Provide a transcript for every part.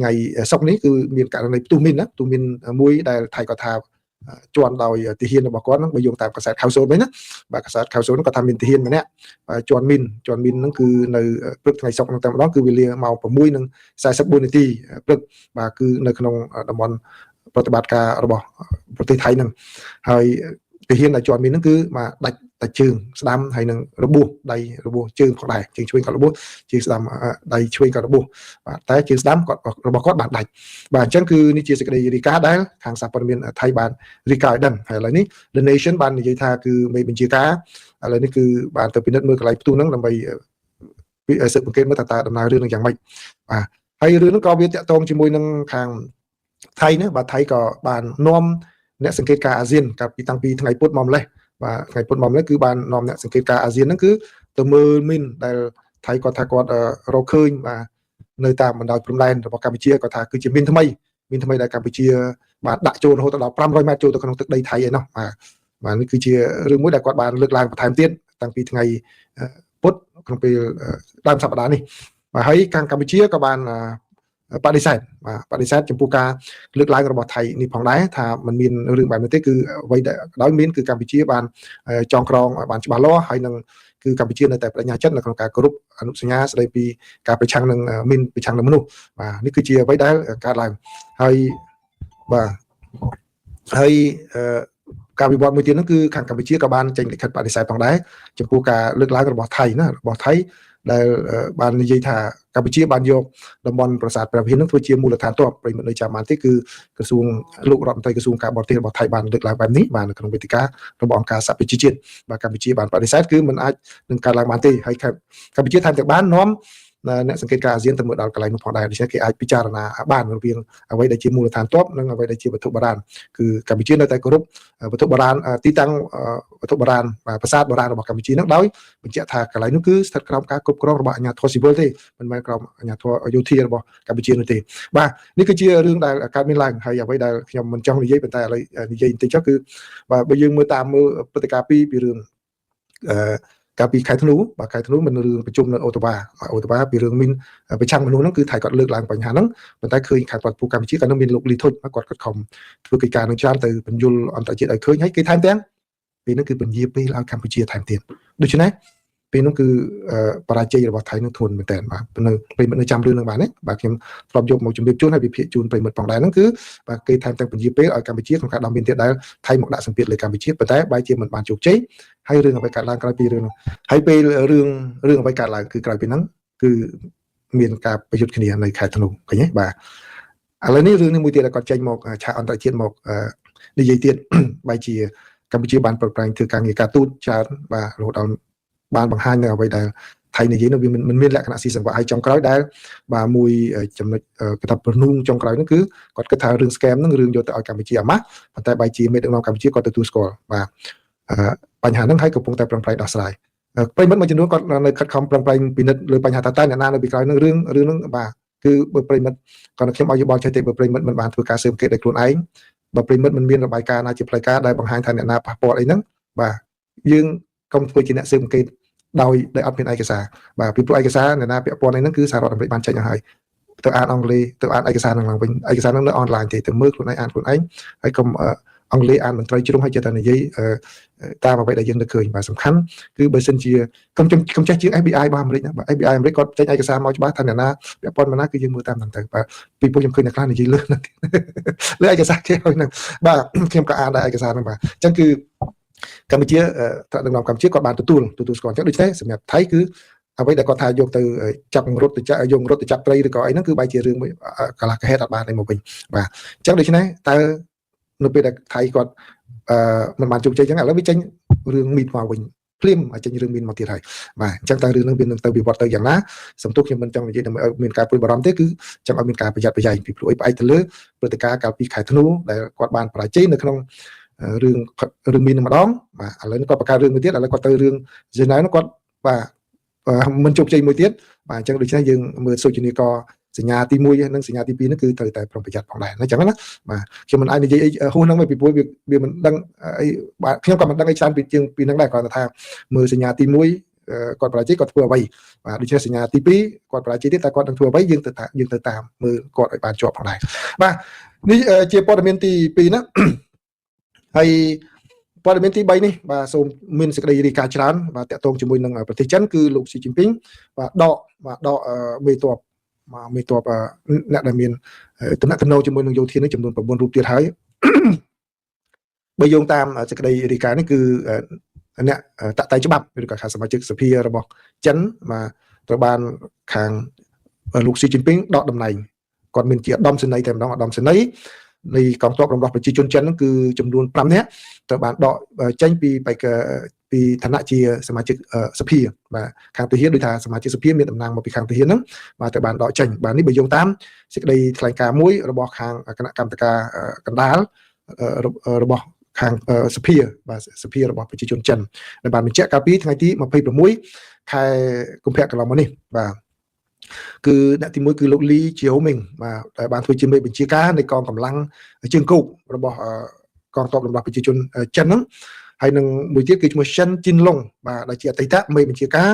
ថ្ងៃសុក្រនេះគឺមានករណីផ្ទុះមីនណាផ្ទុះមីនមួយដែលថៃគាត់ថាជន់ដោយទាហានរបស់គាត់ហ្នឹងបើយោងតាមកាសែតខៅសូនវិញណាបាទកាសែតខៅសូនគាត់ថាមានទាហានម្នាក់ជន់មីនជន់មីនហ្នឹងគឺនៅព្រឹកថ្ងៃសុក្រហ្នឹងតែម្ដងគឺវេលាម៉ោង6:44នាទីព្រឹកបាទគឺនៅក្នុងតំបន់ប្រតិបត្តិការរបស់ប្រទេសថៃហ្នឹងហើយទាហានដែលជន់មីនហ្នឹងគឺបាទដាច់តែជើងស្ដាំហើយនឹងរបួសដៃរបួសជើងផងដែរជើងឆ្វេងក៏របួសជើងស្ដាំដៃឆ្វេងក៏របួសបាទតែជើងស្ដាំគាត់របស់គាត់បានដាច់បាទអញ្ចឹងគឺនេះជាសេចក្តីរាយការណ៍ដែលខាងសារព័ត៌មានថៃបានរាយការណ៍ឲ្យដឹងហើយឥឡូវនេះ The Nation បាននិយាយថាគឺមេបញ្ជាការឥឡូវនេះគឺបានទៅពិនិត្យមើលកន្លែងផ្ទុះហ្នឹងដើម្បីស៊ើបអង្កេតមើលថាតើដំណើររឿងនឹងយ៉ាងម៉េចបាទហើយរឿងហ្នឹងក៏វាតាក់ទងជាមួយនឹងខាងថៃណាបាទថៃក៏បាននាំអ្នកសង្កេតការអាស៊ានកាលពីតាំងពីថ្ងៃពុធមកម្លេះបាទថ្ងៃពុធមកម្លេះគឺបាននាំអ្នកសង្កេតការអាស៊ានហ្នឹងគឺទៅមើលមីនដែលថៃគាត់ថាគាត់រកឃើញបាទនៅតាមបណ្ដោយព្រំដែនរបស់កម្ពុជាគាត់ថាគឺជាមីនថ្មីមីនថ្មីដែលកម្ពុជាបាទដាក់ចូលរហូតដល់500ម៉ែត្រចូលទៅក្នុងទឹកដីថៃឯណោះបាទបាទនេះគឺជារឿងមួយដែលគាត់បានលើកឡើងបន្ថែមទៀតតាំងពីថ្ងៃពុធក្នុងពេលដើមសប្តាហ៍នេះបាទហើយខាងកម្ពុជាក៏បានបដិសេធបាទបដិសេធចំពោះការលើកឡើងរបស់ថៃនេះផងដែរថាมันមានរឿងបែបនេះទេគឺអ្វីដែលដោយមានគឺកម្ពុជាបានចងក្រងឲ្យបានច្បាស់លាស់ហើយនឹងគឺកម្ពុជានៅតែបដិញ្ញាចិត្តនៅក្នុងការគោរពអនុសញ្ញាស្តីពីការប្រឆាំងនឹងមានប្រឆាំងនឹងមនុស្សបាទនេះគឺជាអ្វីដែលកើតឡើងហើយបាទហើយការវិវត្តមួយទៀតនោះគឺខាងកម្ពុជាក៏បានចេញលិខិតបដិសេធផងដែរចំពោះការលើកឡើងរបស់ថៃណារបស់ថៃដែលបាននិយាយថាកម្ពុជាបានយកតំបន់ប្រាសាទព្រះវិហារនឹងធ្វើជាមូលដ្ឋានទ័ពប្រិយមិត្តនៅចាំបានទេគឺក្រសួងលោករដ្ឋមន្ត្រីក្រសួងការបរទេសរបស់ថៃបានលើកឡើងបែបនេះបាទនៅក្នុងវេទិការបស់អង្គការសហប្រជាជាតិបាទកម្ពុជាបានបដិសេធគឺមិនអាចនឹងកើតឡើងបានទេហើយកម្ពុជាថែមទាំងបាននាំអ្នកសង្កេតការអាស៊ានទៅមើលដល់កន្លែងនោះផងដែរដូច្នេះគេអាចពិចារណាបានរវាងអ្វីដែលជាមូលដ្ឋានទ័ពនិងអ្វីដែលជាវត្ថុបុរាណគឺកម្ពុជានៅតែគោរពវត្ថុបុរាណទីតាំងវត្ថុបុរាណប្រាសាទបុរាណរបស់កម្ពុជានឹងដោយបញ្ជាក់ថាកន្លែងនោះគឺស្ថិតក្រោមការគ្រប់គ្រងរបស់អាជ្ញាធរស៊ីវិលទេមិនមែនក្រោមអាជ្ញាធរយោធារបស់កម្ពុជានោះទេបាទនេះគឺជារឿងដែលកើតមានឡើងហើយអ្វីដែលខ្ញុំមិនចង់និយាយប៉ុន្តែឥឡូវនិយាយបន្តិចចុះគឺបាទបើយើងមើលតាមមើលព្រឹត្តិការណ៍ពីរពីរឿងអឺកាលពីខែធ្នូបាទខែធ្នូមិនរឿងប្រជុំនៅអូតាវ៉ាអូតាវ៉ាពីរឿងមីនប្រឆាំងមនុស្សហ្នឹងគឺថៃគាត់លើកឡើងបញ្ហាហ្នឹងប៉ុន្តែឃើញខាងប្រតិភូកម្ពុជាក៏នៅមានលោកលីធុចគាត់គាត់ខំធ្វើកិច្ចការនឹងច្រើនទៅបញ្យលអន្តរជាតិឲ្យឃើញហើយគេថែមទាំងពេលហ្នឹងគឺពន្យាពេលឲ្យកម្ពុជាថែមទៀតដូច្នេះពេលនោះគឺបរាជ័យរបស់ថៃនឹងធ្ងន់មែនតើបាទនៅប្រិមិត្តនៅចាំរឿងនឹងបានទេបាទខ្ញុំធ្លាប់យកមកជម្រាបជូនហើយវិភាគជូនប្រិមិត្តផងដែរហ្នឹងគឺបាទគេថែមទាំងពន្យាពេលឲ្យកម្ពុជាក្នុងការដោះមានទៀតដែលថៃមកដាក់សម្ពាធលើកម្ពុជាប៉ុន្តែបែរជាមិនបានជោគជ័យហើយរឿងអ្វីកើតឡើងក្រោយពីរឿងនោះហើយពេលរឿងរឿងអ្វីកើតឡើងគឺក្រោយពីហ្នឹងគឺមានការប្រយុទ្ធគ្នានៅខេត្តធ្នូឃើញទេបាទឥឡូវនេះរឿងនេះមួយទៀតដែលគាត់ចេញមកឆាកអន្តរជាតិមកនិយាយទៀតបែរជាកម្ពុជាបានប្រឹងប្រែងធ្វើការងារការទូតច្រើនបាទរហូតដល់បានបង្ហាញនៅអ្វីដែលថៃនិយាយនោះវាមិនមានលក្ខណៈស៊ីសង្វាក់ហើយចុងក្រោយដែលបាទមួយចំណុចគេថាប្រនូងចុងក្រោយនោះគឺគាត់គិតថារឿង scam ហ្នឹងរឿងយកទៅឲ្យកម្ពុជាអាម៉ាស់ប៉ុន្តែបែរជាមេដឹកនាំកម្ពុជាគាត់ទទួលស្គាល់បាទបញ្ហាហ្នឹងហើយកំពុងតែប្រឹងប្រែងដោះស្រាយប្រិមិត្តមួយចំនួនគាត់នៅខិតខំប្រឹងប្រែងពិនិត្យលើបញ្ហាថាតើអ្នកណានៅពីក្រោយនឹងរឿងរឿងហ្នឹងបាទគឺបើប្រិមិត្តគាត់ខ្ញុំឲ្យយោបល់ចេះទេបើប្រិមិត្តមិនបានធ្វើការស៊ើបអង្កេតដោយខ្លួនឯងបើប្រិមិត្តមិនមានរបាយការណ៍ណាជាផ្លូវការដែលបង្ហាញថាអ្នកណាប៉ះពាល់អីហ្នឹងបាទយើងកុំធ្វើជាអ្នកស៊ើបអង្កេតដោយដែលអត់មានឯកសារបាទពីព្រោះឯកសារអ្នកណាពាក់ព័ន្ធអីហ្នឹងគឺសហរដ្ឋអាមេរិកបានចេញឲ្យហើយទៅអានអង់គ្លេសទៅអានឯកសារហ្នឹងឡើងវិញឯកសារហ្នឹងនៅអនឡាញទេទៅមើលខ្លួនឯងអានខ្លួនឯងហើយកុំអង់គ្លេសអានមិនត្រូវជ្រុងហើយចេះតែនិយាយតាមអ្វីដែលយើងនឹកឃើញបាទសំខាន់គឺបើសិនជាកុំកុំចេះជាង FBI របស់អាមេរិកណាបាទ FBI អាមេរិកគាត់ចេញឯកសារមកច្បាស់ថាអ្នកណាពាក់ព័ន្ធមកណាគឺយើងមើលតាមហ្នឹងទៅបាទពីព្រោះខ្ញុំឃើញអ្នកខ្លះនិយាយលើហ្នឹងលើឯកសារគេហើយហ្នឹងបាទខ្ញុំក៏អានដែរឯកសារហ្នឹងបាទអញ្ចឹងគឺកម្ពុជាថ្នាក់ដឹកនាំកម្ពុជាគាត់បានទទួលទទួលស្គាល់អញ្ចឹងដូច្នេះសម្រាប់ថៃគឺអ្វីដែលគាត់ថាយកទៅចាប់រត់ទៅចាប់យករត់ទៅចាប់ត្រីឬក៏អីហ្នឹងគឺបែរជារឿងមួយកន្លះកហេតុអត់បានអីមកវិញបាទអញ្ចឹងដូច្នេះតើនៅពេលដែលថៃគាត់អឺមិនបានជោគជ័យអញ្ចឹងឥឡូវវាចេញរឿងមីនមកវិញភ្លាមចេញរឿងមីនមកទៀតហើយបាទអញ្ចឹងតើរឿងហ្នឹងវានឹងទៅវិវត្តទៅយ៉ាងណាសំទុះខ្ញុំមិនចង់និយាយដើម្បីឲ្យមានការព្រួយបារម្ភទេគឺចង់ឲ្យមានការប្រយ័ត្នប្រយែងពីព្រោះអីផ្អែកទៅលើព្រឹត្តិការណ៍កាលពីខែធ្នូដែលគាត់បានបរាជ័យនៅក្នុងរឿងរឿងមីនម្ដងបាទឥឡូវនេះគាត់បង្កើតរឿងមួយទៀតឥឡូវគាត់ទៅរឿងហ្សឺណែវនោះគាត់បាទមិនជោគជ័យមួយទៀតបាទអញ្ចឹងដូច្នេះយើងមើលសូចនាករសញ្ញាទី1និងសញ្ញាទី2នោះគឺត្រូវតែប្រុងប្រយ័ត្នផងដែរអញ្ចឹងណាបាទខ្ញុំមិនអាចនិយាយអីហួសហ្នឹងទេពីព្រោះវាវាមិនដឹងអីបាទខ្ញុំក៏មិនដឹងអីច្រើនពីជាងពីហ្នឹងដែរគ្រាន់តែថាមើលសញ្ញាទី1 គាត់បរាជ័យគាត់ធ្វើអ្វីបាទដូច្នេះសញ្ញាទី2គាត់បរាជ័យទៀតតើគាត់នឹងធ្វើអ្វីយើងទៅយើងទៅតាមមើលគាត់ឲ្យបានជាប់ផងដែរបាទនេះជាព័ត៌មានទី2ណាហើយព័ត៌មានទី3នេះបាទសូមមានសេចក្តីរាយការណ៍ច្រើនបាទតាក់ទងជាមួយនឹងប្រទេសចិនគឺលោកស៊ីជីនពីងបាទដកបាទដកមេតបបាទមេតបអ្នកដែលមានតំណែងជាមួយនឹងយោធានេះចំនួន9រូបទៀតហើយបើយោងតាមសេចក្តីរាយការណ៍នេះគឺអ្នកតាក់តែងច្បាប់ឬក៏ខាងសមាជិកសភារបស់ចិនបាទត្រូវបានខាងលោកស៊ីជីនពីងដកតំណែងគាត់មានជាឧត្តមសេនីយ៍តែម្ដងឧត្តមសេនីយ៍នៃកងទ័ពរំដោះប្រជាជនចិនហ្នឹងគឺចំនួន5នាក់ត្រូវបានដកចេញពីបេក្ខពីឋានៈជាសមាជិកសភាបាទខាងទាហានដូចថាសមាជិកសភាមានតំណាងមកពីខាងទាហានហ្នឹងបាទត្រូវបានដកចេញបាទនេះបើយោងតាមសេចក្តីថ្លែងការណ៍មួយរបស់ខាងគណៈកម្មការកណ្ដាលរបស់ខាងសភាបាទសភារបស់ប្រជាជនចិនដែលបានបញ្ជាក់កាលពីថ្ងៃទី26ខែកុម្ភៈកន្លងមកនេះបាទគឺអ្នកទី1គឺលោកលីជាអូមីងបាទដែលបានធ្វើជាមេបញ្ជាការនៃកងកម្លាំងជើងគោករបស់កងទ័ពរំដោះប្រជាជនចិនហ្នឹងហើយនឹងមួយទៀតគឺឈ្មោះសិនជីនឡុងបាទដែលជាអតីតមេបញ្ជាការ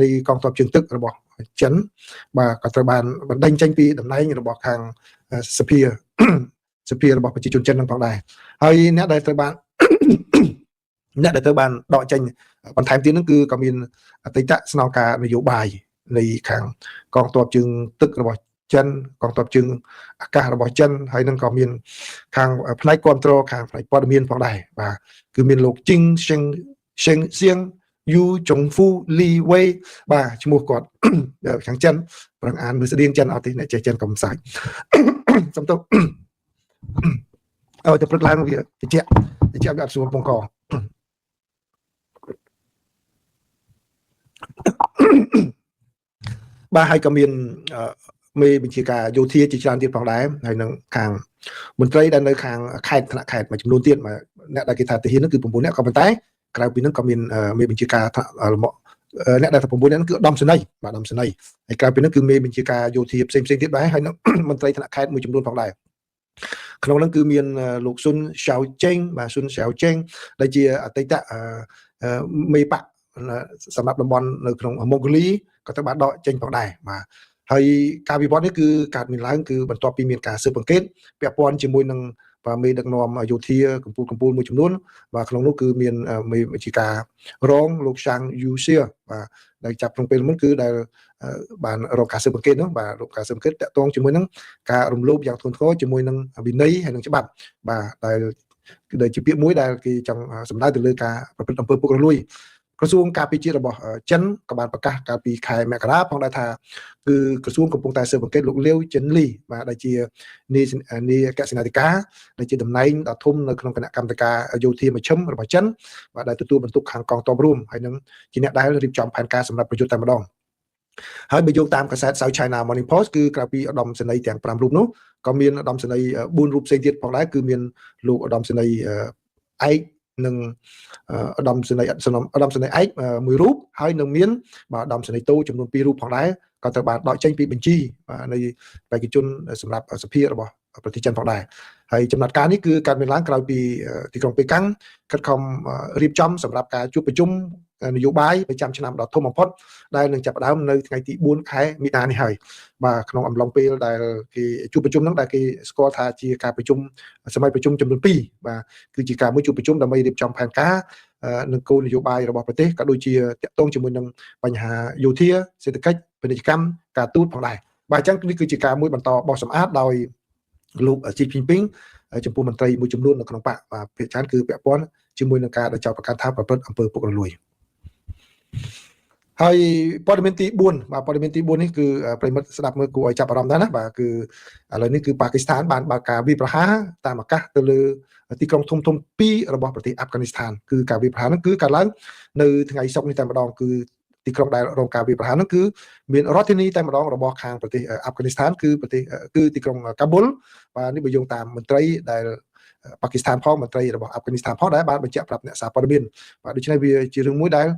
នៃកងទ័ពជើងទឹករបស់ចិនបាទក៏ត្រូវបានបណ្ដេញចេញពីតំណែងរបស់ខាងសភាសភារបស់ប្រជាជនចិននឹងផងដែរហើយអ្នកដែលត្រូវបានអ្នកដែលត្រូវបានដកចេញបន្ថែមទៀតហ្នឹងគឺក៏មានអតីតស្នងការនយោបាយនៃខាងកងទ័ពជើងទឹករបស់ចិនកងទ័ពជើងអាកាសរបស់ចិនហើយនឹងក៏មានខាងផ្នែកគ្រប់គ្រងខាងផ្នែកព័ត៌មានផងដែរបាទគឺមានលោកជីងសៀងសៀងសៀងយូចុងហ្វូលីវេបាទឈ្មោះគាត់ខាងចិនប្រឹងអានមើលស្តៀងចិនអត់ទេអ្នកចេះចិនកុំសាច់សំទោសអើទៅព្រឹកឡើងវាតិចតិចវាអត់ស្រួលពងកបាទហើយក៏មានមេបញ្ជាការយោធាជាច្រើនទៀតផងដែរហើយនឹងខាងមន្ត្រីដែលនៅខាងខេត្តថ្នាក់ខេត្តមួយចំនួនទៀតអ្នកដែលគេថាទាហាននោះគឺ9នាក់ក៏ប៉ុន្តែក្រៅពីនោះក៏មានមេបញ្ជាការថ្នាក់អ្នកដែលថា9នាក់នោះគឺឧត្តមសេនីយ៍បាទឧត្តមសេនីយ៍ហើយក្រៅពីនោះគឺមេបញ្ជាការយោធាផ្សេងផ្សេងទៀតដែរហើយនឹងមន្ត្រីថ្នាក់ខេត្តមួយចំនួនផងដែរក្នុងនោះគឺមានលោកស៊ុនឆៅចេងបាទស៊ុនឆៅចេងដែលជាអតីតមេបកសម្រាប់តំបន់នៅក្នុងម៉ុងហ្គូលីក៏ត្រូវបានដកចេញផងដែរបាទហើយការវិវត្តនេះគឺកើតមានឡើងគឺបន្ទាប់ពីមានការស៊ើបអង្កេតពាក់ព័ន្ធជាមួយនឹងបាទមេដឹកនាំយោធាកម្ពុជាកម្ពុជាមួយចំនួនបាទក្នុងនោះគឺមានមេបញ្ជាការរងលោកឆាងយូសៀបាទដែលចាប់ក្នុងពេលមុនគឺដែលបានរកការស៊ើបអង្កេតនោះបាទរកការស៊ើបអង្កេតតាក់ទងជាមួយនឹងការរំលោភយ៉ាងធ្ងន់ធ្ងរជាមួយនឹងវិន័យហើយនឹងច្បាប់បាទដែលដែលជាពាក្យមួយដែលគេចង់សម្ដៅទៅលើការប្រព្រឹត្តអំពើពុករលួយក្រសួងការពារជាតិរបស់ចិនក៏បានប្រកាសកាលពីខែមករាផងដែរថាគឺក្រសួងកំពុងតែស៊ើបអង្កេតលោកលាវចិនលីបាទដែលជានាយនាយអគ្គសេនាធិការដែលជាតំណែងដ៏ធំនៅក្នុងគណៈកម្មការយោធាមជ្ឈិមរបស់ចិនបាទដែលទទួលបន្ទុកខាងកងទ័ពរួមហើយនឹងជាអ្នកដែលរៀបចំផែនការសម្រាប់ប្រយុទ្ធតែម្ដងហើយបើយោងតាមកាសែត South China Morning Post គឺក្រៅពីឧត្តមសេនីយ៍ទាំង5រូបនោះក៏មានឧត្តមសេនីយ៍4រូបផ្សេងទៀតផងដែរគឺមានលោកឧត្តមសេនីយ៍ឯកនិងឧត្តមសេនីយ៍ឧត្តមសេនីយ៍ឯកមួយរូបហើយនឹងមានបាទឧត្តមសេនីយ៍តូចំនួន2រូបផងដែរក៏ត្រូវបានដកចេញពីបញ្ជីបាទនៃបេក្ខជនសម្រាប់សភារបស់ប្រទេសចិនផងដែរហើយចំណាត់ការនេះគឺកើតមានឡើងក្រោយពីទីក្រុងប៉េកាំងខិតខំរៀបចំសម្រាប់ការជួបប្រជុំនយោបាយប្រចាំឆ្នាំដ៏ធំបំផុតដែលនឹងចាប់ផ្ដើមនៅថ្ងៃទី4ខែមីនានេះហើយបាទក្នុងអំឡុងពេលដែលគេជួបប្រជុំហ្នឹងដែលគេស្គាល់ថាជាការប្រជុំសម័យប្រជុំចំនួន2បាទគឺជាការមួយជួបប្រជុំដើម្បីរៀបចំផែនការនិងគោលនយោបាយរបស់ប្រទេសក៏ដូចជាតាក់ទងជាមួយនឹងបញ្ហាយោធាសេដ្ឋកិច្ចពាណិជ្ជកម្មការទូតផងដែរបាទអញ្ចឹងនេះគឺជាការមួយបន្តបោះសម្អាតដោយលោកជីជីនពីងចំពោះមន្ត្រីមួយចំនួននៅក្នុងបកបាទភាគច្រើនគឺពាក់ព័ន្ធជាមួយនឹងការដែលចោទប្រកាន់ថាប្រព្រឹត្តអំពើពុករលួយហើយព័ត៌មានទី4បាទព័ត៌មានទី4នេះគឺប្រិមិត្តស្ដាប់មើលគួរឲ្យចាប់អារម្មណ៍ដែរណាបាទគឺឥឡូវនេះគឺប៉ាគីស្ថានបានបើកការវាយប្រហារតាមអាកាសទៅលើទីក្រុងធំធំពីររបស់ប្រទេសអាហ្វហ្គានីស្ថានគឺការវាយប្រហារហ្នឹងគឺកើតឡើងនៅថ្ងៃសុក្រនេះតែម្ដងគឺទីក្រុងដែលរងការវាយប្រហារហ្នឹងគឺមានរដ្ឋធានីតែម្ដងរបស់ខាងប្រទេសអាហ្វហ្គានីស្ថានគឺប្រទេសគឺទីក្រុងកាប៊ុលបាទនេះបើយោងតាមមន្ត្រីដែលប៉ាគីស្ថានផងមន្ត្រីរបស់អាហ្វហ្គានីស្ថានផងដែលបានបញ្ជាក់ប្រាប់អ្នកសារព័ត៌មានបាទដូច្នេះវាជារឿងមួយដែល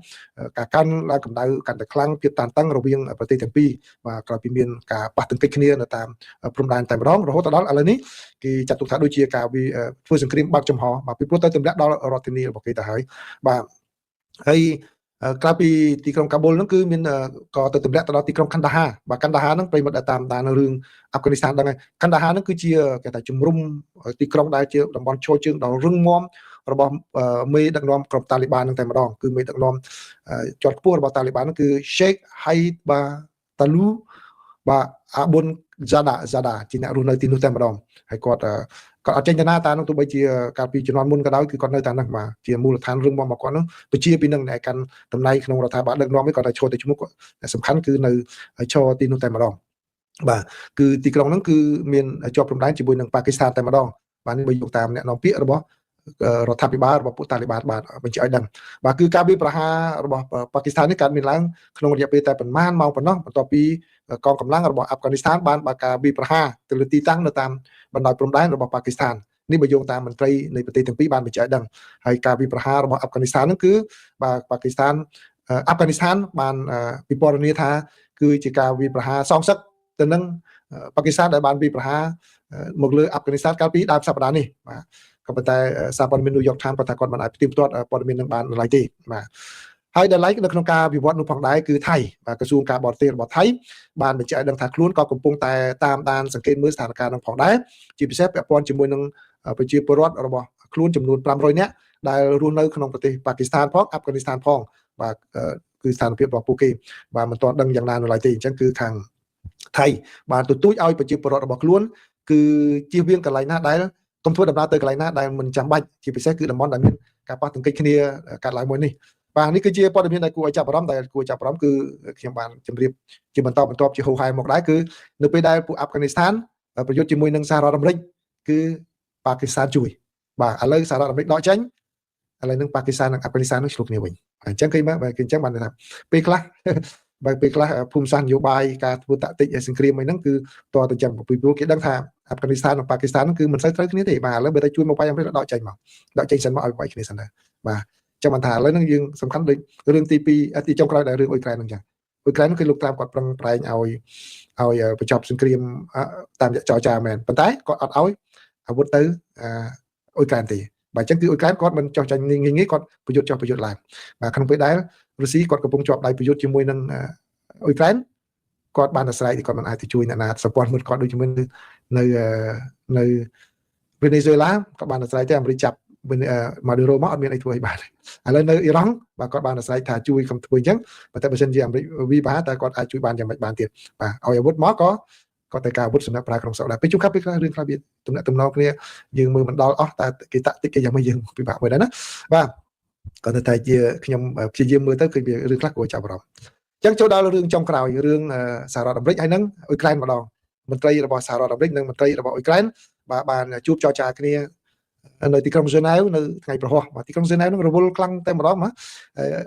ការកើនឡើងកម្ដៅកាន់តែខ្លាំងភាពតានតឹងរវាងប្រទេសទាំងពីរបាទក្រោយពីមានការប៉ះទង្គិចគ្នានៅតាមព្រំដែនតែម្ដងរហូតដល់ឥឡូវនេះគេចាត់ទុកថាដូចជាការធ្វើសង្គ្រាមបើកចំហបាទពីព្រោះទៅទម្លាក់ដល់រដ្ឋធានីរបស់គេទៅហើយបាទហើយ ក្រៅពីទីក្រុងកាប៊ុលហ្នឹងគឺមានក៏ទៅទម្លាក់ទៅដល់ទីក្រុងខាន់ដាហាបាទខាន់ដាហាហ្នឹងប្រិមិត្តដែលតាមដានរឿងអាហ្វហ្គានីស្ថានដឹងហើយខាន់ដាហាហ្នឹងគឺជាគេថាជំរំទីក្រុងដែលជាតំបន់ឈរជើងដ៏រឹងមាំរបស់មេដឹកនាំក្រុមតាលីបានហ្នឹងតែម្ដងគឺមេដឹកនាំជាន់ខ្ពស់របស់តាលីបានហ្នឹងគឺ Sheikh Haiba Talu បាទអាប៊ុនហ្សាដាជាអ្នករស់នៅទីនោះតែម្ដងហើយគាត់អត់ចេញទៅណាតានោះទោះបីជាកាលពីជំនាន់មុនក៏ដោយគឺគាត់នៅតែហ្នឹងបាទជាមូលដ្ឋានរឹងមាំរបស់គាត់ហ្នឹងពជាពីនឹងអ្នកកាន់តំណែងក្នុងរដ្ឋាភិបាលដឹកនាំនេះគាត់តែឈរតែឈ្មោះគាត់សំខាន់គឺនៅឈរទីនោះតែម្ដងបាទគឺទីក្រុងហ្នឹងគឺមានជាប់ព្រំដែនជាមួយនឹងប៉ាគីស្ថានតែម្ដងបាទនេះបើយកតាមអ្នកនាំពាក្យរបស់រដ្ឋាភិបាលរបស់ពួកតាលីបានបាទបញ្ជាក់ឲ្យដឹងបាទគឺការវាយប្រហាររបស់ប៉ាគីស្ថាននេះកើតមានឡើងក្នុងរយៈពេលតែប្រមាណម៉ោងប៉ុណ្ណោះបន្ទាប់ពីកងកម្លាំងរបស់អាហ្វហ្គានីស្ថានបានបើកការវាយប្រហារទៅលើទីតាំងនៅតាមបណ្ដោយព្រំដែនរបស់ប៉ាគីស្ថាននេះបើយោងតាមមន្ត្រីនៃប្រទេសទាំងពីរបានបញ្ជាក់ឲ្យដឹងហើយការវាយប្រហាររបស់អាហ្វហ្គានីស្ថានហ្នឹងគឺបាទប៉ាគីស្ថានអាហ្វហ្គានីស្ថានបានពិពណ៌នាថាគឺជាការវាយប្រហារសងសឹកទៅនឹងប៉ាគីស្ថានដែលបានវាយប្រហារមកលើអាហ្វហ្គានីស្ថានកាលពីដើមសប្តាហ៍នេះបាទក៏ប៉ុន្តែសារព័ត៌មាន New York Times គាត់ថាគាត់មិនអាចផ្ទៀងផ្ទាត់ព័ត៌មាននឹងបាននៅឡើយទេបាទហើយដល់ឡែកនៅក្នុងការវិវត្តនោះផងដែរគឺថៃបាទក្រសួងការបរទេសរបស់ថៃបានបញ្ជាក់ឲ្យដឹងថាខ្លួនក៏កំពុងតែតាមដានសង្កេតមើលស្ថានភាពនឹងផងដែរជាពិសេសពាក់ព័ន្ធជាមួយនឹងប្រជាពលរដ្ឋរបស់ខ្លួនចំនួន500នាក់ដែលរស់នៅក្នុងប្រទេសប៉ាគីស្ថានផងអាហ្វហ្គានីស្ថានផងបាទគឺស្ថានភាពរបស់ពួកគេបាទមិនទាន់ដឹងយ៉ាងណានៅឡើយទេអញ្ចឹងគឺខាងថៃបានទទូចឲ្យប្រជាពលរដ្ឋរបស់ខ្លួនគឺជៀសវាងកន្លែងណាដែលកុំធ្វើដំណើរទៅកន្លែងណាដែលមិនចាំបាច់ជាពិសេសគឺតំបន់ដែលមានការប៉ះទង្គិចគ្នាកើតឡើងមួយនេះបាទនេះគឺជាព័ត៌មានដែលគួរឲ្យចាប់អារម្មណ៍ដែលគួរចាប់អារម្មណ៍គឺខ្ញុំបានជម្រាបជាបន្តបន្ទាប់ជាហូរហែមកដែរគឺនៅពេលដែលពួកអាហ្វហ្គានីស្ថានប្រយុទ្ធជាមួយនឹងសហរដ្ឋអាមេរិកគឺប៉ាគីស្ថានជួយបាទឥឡូវសហរដ្ឋអាមេរិកដកចេញឥឡូវនឹងប៉ាគីស្ថាននិងអាហ្វហ្គានីស្ថាននឹងឆ្លុះគ្នាវិញអញ្ចឹងគេបាទគឺអញ្ចឹងបានថាពេលខ្លះបើពេលខ្លះភូមិសាស្ត្រនយោបាយការធ្វើតាក់ទិចសង្គ្រាមអីហ្នឹងគឺតើទៅចឹងពីព្រោះគេដឹងថាអាហ្វហ្គានីស្ថាននិងប៉ាគីស្ថានហ្នឹងគឺមិនសូវត្រូវគ្នាទេបាទឥឡូវបើតែជួយមកវាយអាមេរិកដកចេញមកដកចេញសិនមកឲ្យវាយគ្នាសិនដែរបាទចាំបានថាឥឡូវហ្នឹងយើងសំខាន់ដូចរឿងទី2ទីចុងក្រោយដែលរឿងអ៊ុយក្រែនហ្នឹងចឹងអ៊ុយក្រែនគឺលោកត្រាំគាត់ប្រឹងប្រែងឲ្យបញ្ចប់សង្គ្រាមតាមរយៈចរចាមែនប៉ុន្តែគាត់អត់ឲ្យអាវុធទៅអ៊ុយក្រែនទេបាទអញ្ចឹងគឺអ៊ុយក្រែនគាត់មិនចោះចាញ់ងាយងាយគាត់ប្រយុទ្ធចោះប្រយុទ្ធឡើងបាទក្នុងពេលដែលរុស្ស៊ីគាត់កំពុងជាប់ដៃប្រយុទ្ធជាមួយនឹងអ៊ុយក្រែនគាត់បានអាស្រ័យគាត់មិនអាចទៅជួយអ្នកណាសម្ព័ន្ធមិត្តគាត់ដូចជាមួយនៅនៅវេណេស៊ុយឡាគាត់បានអាស្រ័យតែអាមេរិកចាប់ម៉ាឌូរ៉ូមកអត់មានអីធ្វើឲ្យបានឥឡូវនៅអ៊ីរ៉ង់បាទគាត់បានអាស្រ័យថាជួយកុំធ្វើអញ្ចឹងប៉ុន្តែបើសិនជាអាមេរិកវីបាតែគាត់អាចជួយបានយ៉ាងម៉េចបានទៀតបាទឲ្យអាវុធមកក៏គាត់តែការអាវុធសម្រាប់ប្រើក្នុងស្រុកដែរពេលជួបខ្លះពេលខ្លះរឿងខ្លះវាទំនាក់ទំនងគ្នាយើងមើលមិនដល់អស់តែគេតាក់តិចគេយ៉ាងម៉េចយើងពិបាកមើលដែរណាបាទគាត់តែជាខ្ញុំព្យាយាមមើលទៅគឺវារឿងខ្លះគួរចាប់អារម្មណ៍អញ្ចឹងចូលដល់រឿងចុងក្រោយរឿងសហរដ្ឋអាមេរិកហើយនឹងអ៊ុយក្រែនម្ដងមន្ត្រីរបស់សហរដ្ឋអាមេរិកនិងមន្ត្រីរបស់អ៊ុយក្រែនបាទបានជួបចរចាគ្នានៅទីក្រុងហ្សឺណែវនៅថ្ងៃប្រហោះបាទទីក្រុងហ្សឺណែវនឹងរវល់ខ្លាំងតែម្ដងណា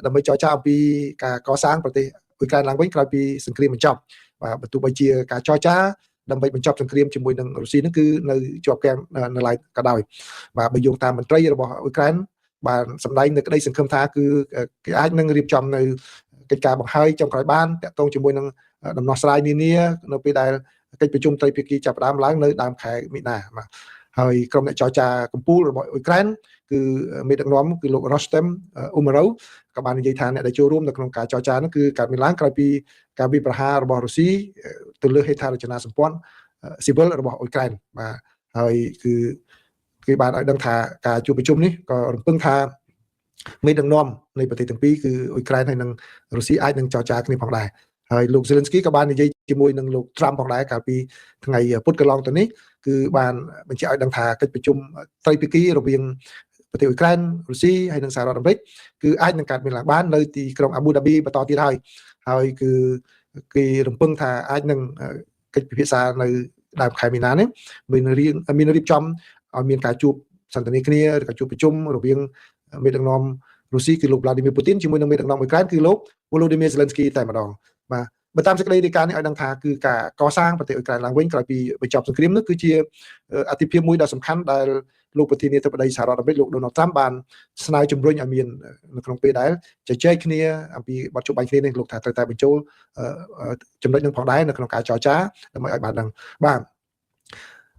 ដើម្បីចរចាអំពីការកសាងប្រទេសអ៊ុយក្រែនឡើងវិញក្រោយពីសង្គ្រាមបញ្ចប់បាទបើទោះបីជាការចរចាដើម្បីបញ្ចប់សង្គ្រាមជាមួយនឹងរុស្ស៊ីនឹងគឺនៅជាប់គាំងនៅឡើយក៏ដោយបាទបើយោងតាមមន្ត្រីរបស់អ៊ុយក្រែនបានសម្ដែងនៅក្តីសង្ឃឹមថាគឺគេអាចនឹងរៀបចំនៅកិច្ចការបង្ហើយចុងក្រោយបានតាក់ទងជាមួយនឹងដំណោះស្រាយនានានៅពេលដែលកិច្ចប្រជុំត្រីភាគីចាប់ផ្ដើមឡើងនៅដើមខែមីនាបាទហើយក្រុមអ្នកចរចាកម្ពុជារបស់អ៊ុយក្រែនគឺមេដឹកនាំគឺលោក Rostem Umerov ក៏បាននិយាយថាអ្នកដែលចូលរួមនៅក្នុងការចរចានោះគឺកើតមានឡើងក្រោយពីការវាយប្រហាររបស់រុស្ស៊ីទៅលើហេដ្ឋារចនាសម្ព័ន្ធស៊ីវិលរបស់អ៊ុយក្រែនបាទហើយគឺគេបានឲ្យដឹងថាការជួបប្រជុំនេះក៏រំពឹងថាមេដឹកនាំនៃប្រទេសទាំងពីរគឺអ៊ុយក្រែនហើយនិងរុស្ស៊ីអាចនឹងចរចាគ្នាផងដែរហើយលោក Zelensky ក៏បាននិយាយជាមួយនឹងលោក Trump ផងដែរកាលពីថ្ងៃពុធកន្លងទៅនេះគឺបានបញ្ជាក់ឲ្យដឹងថាកិច្ចប្រជុំត្រីភាគីរវាងប្រទេសអ៊ុយក្រែនរុស្ស៊ីហើយនិងសហរដ្ឋអាមេរិកគឺអាចនឹងកើតមានឡើងបាននៅទីក្រុងអាប៊ូដាប៊ីបន្តទៀតហើយហើយគឺគេរំពឹងថាអាចនឹងកិច្ចពិភាក្សានៅដើមខែមីនានេះមានរៀងមានរៀបចំឲ្យមានការជួបសន្ទនាគ្នាឬក៏ជួបប្រជុំរវាងមេដឹកនាំរុស្ស៊ីគឺលោក Vladimir Putin ជាមួយនឹងមេដឹកនាំអ៊ុយក្រែនគឺលោក Volodymyr Zelensky តែម្ដងបាទបើតាមសេចក្តីរាយការណ៍នេះឲ្យដឹងថាគឺការកសាងប្រទេសអ៊ុយក្រែនឡើងវិញក្រោយពីបញ្ចប់សង្គ្រាមនោះគឺជាអតិភិបមួយដ៏សំខាន់ដែលលោកប្រធានាធិបតីសហរដ្ឋអាមេរិកលោក Donald Trump បានស្នើជំរុញឲ្យមាននៅក្នុងពេលដែលជជែកគ្នាអំពីបទជួបបាញ់គ្នានេះលោកថាត្រូវតែបញ្ចូលចំណុចនឹងផងដែរនៅក្នុងការចរចាដើម្បីឲ្យបានដឹងបាទ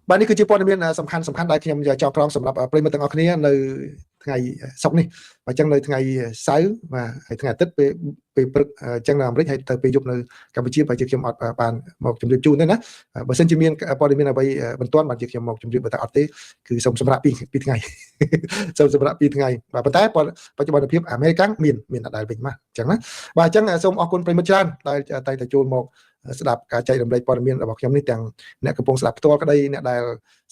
បាទនេះគឺជាព័ត៌មានសំខាន់សំខាន់ដែលខ្ញុំចងក្រងសម្រាប់ប្រិយមិត្តទាំងអស់គ្នានៅថ្ងៃសុក្រនេះបាទអញ្ចឹងនៅថ្ងៃសៅរ៍បាទហើយថ្ងៃអាទិត្យពេលពេលព្រឹកអញ្ចឹងនៅអាមេរិកហើយទៅពេលយប់នៅកម្ពុជាបើជាខ្ញុំអត់បានមកជម្រាបជូនទេណាបើសិនជាមានព័ត៌មានអ្វីបន្ទាន់បានជាខ្ញុំមកជម្រាបបើតែអត់ទេគឺសូមសម្រាកពីពីថ្ងៃ សូមសម្រាកពីថ្ងៃបាទប៉ុន្តែបច្ចុប្បន្នភាពអាមេរិកមានមានដដែលវិញមកអញ្ចឹងណាបាទអញ្ចឹងសូមអរគុណប្រិយមិត្តច្រើនដែលតែតែចូលមកស្ដាប់ការចែករំលែកព័ត៌មានរបស់ខ្ញុំនេះទាំងអ្នកកំពុងស្ដាប់ផ្ទាល់ក្តីអ្នកដែល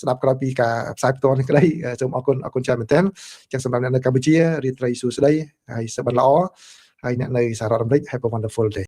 ស្ដាប់ក្រោយពីការផ្សាយផ្ទាល់នេះក្តីសូមអរគុណអរគុណច្រើនមែនទែនអញ្ចឹងសម្រាប់អ្នកនៅកម្ពុជារាត្រីសួស្តីហើយសុបិនល្អហើយអ្នកនៅសហរដ្ឋអាមេរិក Have a wonderful day.